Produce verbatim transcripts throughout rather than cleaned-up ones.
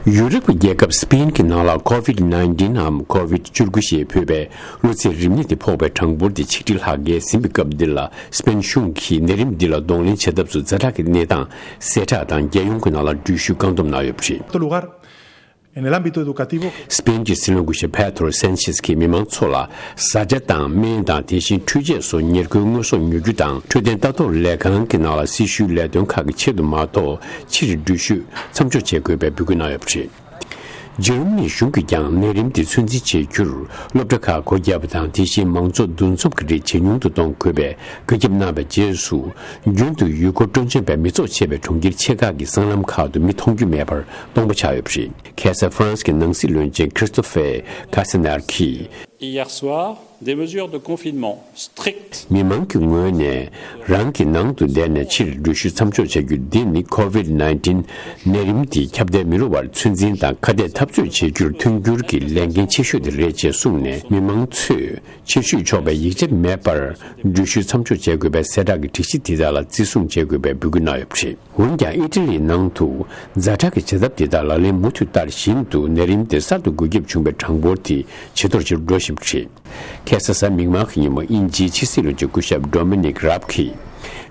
ཡུ་རོབ་ཀྱི་རྒྱལ་ཁབ་སི་པེན་གྱི་ནང་ལ་ཀོ་ཝིད་ནའིན་ཊིན་འམ་ཀོ་ཝིད་བཅུ་དགུ་ཞེས་འབོད་པའི་གློ་ཚད་རིམས་ནད་དེ་ཕོག་པའི་གྲངས་འབོར་དེ་ཆིག་ཁྲི་ལྷག་བརྒལ་ཟིན་པའི་སྐབས་འདི་ལ། སི་པེན་གཞུང་གིས་ནད་རིམས་འདི་ལ་གདོང་ལེན་བྱེད་ཐབས་སུ་ཛ་དྲག་གི་གནས་སྟངས་གསལ་བསྒྲགས་དང་། རྒྱལ་ཡོངས་ཀྱི་ནང་ལ་འགྲུལ་བཞུད་བཀག་སྡོམ་གནང་ཡོད་པ་རེད། Cuarto lugar, en el ámbito educativo. སི་པེན་གྱི་སྲིད་བློན་སྐུ་ཞབས་པེ་ཏྲོ་སན་ཆེས་ཀྱིས་མི་མང་ཚོ་ལ་བཟའ་བཅའ་དང་སྨན་དང་། དེ་བཞིན་འཕྲུལ་ཆས་སོགས་ཉེར་མཁོའི་དངོས་ཟོག་ཉོ་རྒྱུ་དང་། འཕྲོད་བསྟེན་ལྟ་རྟོག་ལས་ཁང་གི་ནང་ལ་སྲི་ཞུའི་ལས་དོན་ཁག་གི་ཆེད་དུ་མ་གཏོགས། ཕྱིར་འགྲུལ་བཞུད་མཚམས་འཇོག་བྱེད་དགོས་པའི་འབོད་སྐུལ་གནང་ཡོད་པ་རེད། འཇར་མ་ནི་གཞུང་གིས་ཀྱང་ནད་རིམས་དེ་ཚོད་འཛིན་བྱེད་རྒྱུར་སློབ་གྲྭ་ཁག་སྒོ་བརྒྱབ་པ་དང་། དེ་བཞིན་མང་ཚོགས་འདུ་འཛོམས་ཀྱི་རིགས་ཇེ་ཉུང་དུ་གཏོང་དགོས་པའི་བཀའ་ཁྱབ་གནང་བའི་རྗེས་སུ། རྒྱུན་དུ་ཡུལ་སྐོར་སྤྲོ་འཆམ་པའི་མི་ཚོགས་ཆེ་བའི་གྲོང་ཁྱེར་ཆེ་ཁག་གི་སྲང་ལམ་ཁག་ཏུ་མི་མཐོང་རྒྱུ་མེད་པར་སྟོང་པ་ཆགས་ཡོད་པ་རེད། ཁ་སང་ཧྥ་རན་སི་གི་ནང་སྲིད་བློན་ཆེན་ཁྲིས་ཏོ་ཕེ་ཁ་སེ་ནར་གྱིས། Hier soir, des mesures de confinement strictes. མི་མང་གི་ངོས་ནས་རང་གི་ནང་དུ་བསྡད་ནས་ཕྱིར་འགྲུལ་བཞུད་མཚམས་འཇོག་བྱ་རྒྱུ་འདི་ནི་ཀོ་ཝིད་ནའིན་ཊིན་ནད་རིམས་འདི་ཁྱབ་གདལ་མི་རུང་བར་ཚོད་འཛིན་དང་ཁ་གཏད་འཐབ་རྩོད་བྱེད་རྒྱུར་མཐུན་འགྱུར་གྱི་ལས་འགན་ཆེ་ཤོས་དེ་རེད་ཅེས་གསུངས་ནས། མི་མང་ཚོས་ཕྱིར་བཞུད་ཆོག་པའི་ཡིག་ཆ་མེད་པར་འགྲུལ་བཞུད་མཚམས་འཇོག་བྱེད་དགོས་པའི་གསལ་བསྒྲགས་ཀྱི་སྒྲིག་གཞི་དེ་དག་ལ་བརྩི་སྲུང་བྱེད་དགོས་པའི་འབོད་སྐུལ་གནང་ཡོད་པ་རེད། འོན་ཀྱང་ཨི་ཊ་ལིའི་ནང་དུ་ཛ་དྲག་གི་བྱ་ཐབས་དེ་དག་ལག་ལེན་མུ་མཐུད་ལྟར་བཞིན་དུ་ནད་རིམས་དེ་གསར་དུ་འགོས་ཁྱབ་བྱུང་བའི་གྲངས་འབོར་དེ་ཇེ་མཐོར་ཇེ་མཐོར་འགྲོ་བཞིན་པ་རེད། ཁ་སང་གཟའ་མིག་དམར་གྱི་ཉིན་མོ་དབྱིན་ཇིའི་ཕྱི་སྲིད་བློན་ཆེན་སྐུ་ཞབས་ཌོ་མི་ནིག་རཱབ་གིས།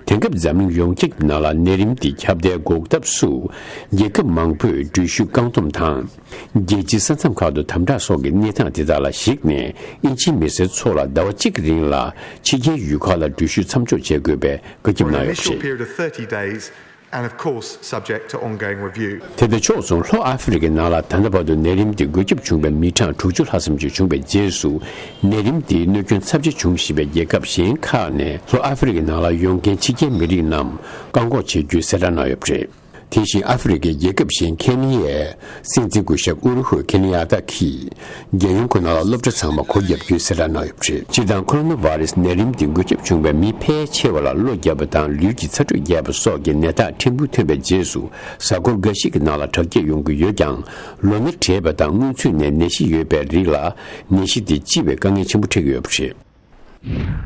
དེང་སྐབས་འཛམ་གླིང་ཡོངས་ཁྱབ་ཀྱི་ནང་ལ་ནད་རིམས་དེ་ཁྱབ་གདལ་འགོག་ཐབས་སུ། རྒྱལ་ཁབ་མང་པོས་འགྲུལ་བཞུད་བཀག་སྡོམ་དང་། རྒྱལ་སྤྱིའི་ས་མཚམས་ཁག་ཏུ་དམ་དྲག་སོགས་ཀྱི་གནས་སྟངས་དེ་དག་ལ་གཞིགས་ནས། དབྱིན་ཇིའི་མི་སེར་ཚོ་ལ་ཟླ་བ་གཅིག་གི་རིང་ལ་ཕྱི་རྒྱལ་ཡུལ་ཁག་ལ་འགྲུལ་བཞུད་མཚམས་འཇོག་བྱེད་དགོས་པའི་བཀའ་ཁྱབ་For an གནང་ཡོད་པ་initial རེད། Period of thirty days, and of course subject to ongoing review. དེ་དང་ཕྱོགས་མཚུངས། ལྷོ་ཨ་ཧྥེ་རི་ཁའི་ནང་ལ་ད་ལྟ་བར་དུ་ནད་རིམས་དེ་འགོས་ཁྱབ་བྱུང་བའི་མི་གྲངས་དྲུག་ཅུ་ལྷག་ཙམ་ཞིག་བྱུང་བའི་རྗེས་སུ། ནད་རིམས་དེའི་གནོད་སྐྱོན་ཚབས་ཆེ་བྱུང་བཞིན་པའི་རྒྱལ་ཁབ་གཞན་ཁག་ནས་ལྷོ་ཨ་ཧྥེ་རི་ཁའི་ནང་ལ་ཡོང་མཁན་ཕྱི་རྒྱལ་མི་རིགས་རྣམས་བཀག་འགོག་བྱེད་རྒྱུའི་གསལ་བསྒྲགས་གནང་ཡོད་པ་རེད། དེ་བཞིན་ཨ་ཧྥེ་རི་ཁའི་རྒྱལ་ཁབ་གཞན་ཁེ་ནི་ཡའི་སྲིད་འཛིན་སྐུ་ཞབས་ཨུ་རུ་ཧུ་ཁེ་ནི་ཡ་ཏ་གིས། རྒྱལ་ཡོངས་ཁོ་ན་ལ་སློབ་གྲྭ་ཚང་མ་སྒོ་བརྒྱབ་རྒྱུའི་གསལ་བསྒྲགས་གནང་ཡོད་པ་རེད། སྤྱིར་བཏང་ཁོ་རོ་ན་བྷ་རེ་སི་ནད་རིམས་འདི་འགོས་ཁྱབ་བྱུང་བའི་མི་ཕལ་ཆེ་བ་ལ་བློ་བརྒྱབ་པ་དང་ལུས་ཀྱི་ཚ་དྲོད་རྒྱས་པ་སོགས་ཀྱི་ནད་རྟགས་ཕྲན་བུ་ཐོན་པའི་རྗེས་སུ། གཟའ་འཁོར་འགའ་ཞིག་གི་ནང་ལ་དྲག་སྐྱེད་ཡོང་གི་ཡོད་ཀྱང་། ལོ་ན་བགྲེས་པ་དང་རྔུལ་ཆུ་ནས་ནད་གཞི་ཡོད་པའི་རིགས་ལ་ནད་གཞི་འདི་ལྕི་བའི་དཀའ་ངལ་ཆེན་པོ་འཕྲད་ཀྱི་ཡོད་པ་རེད།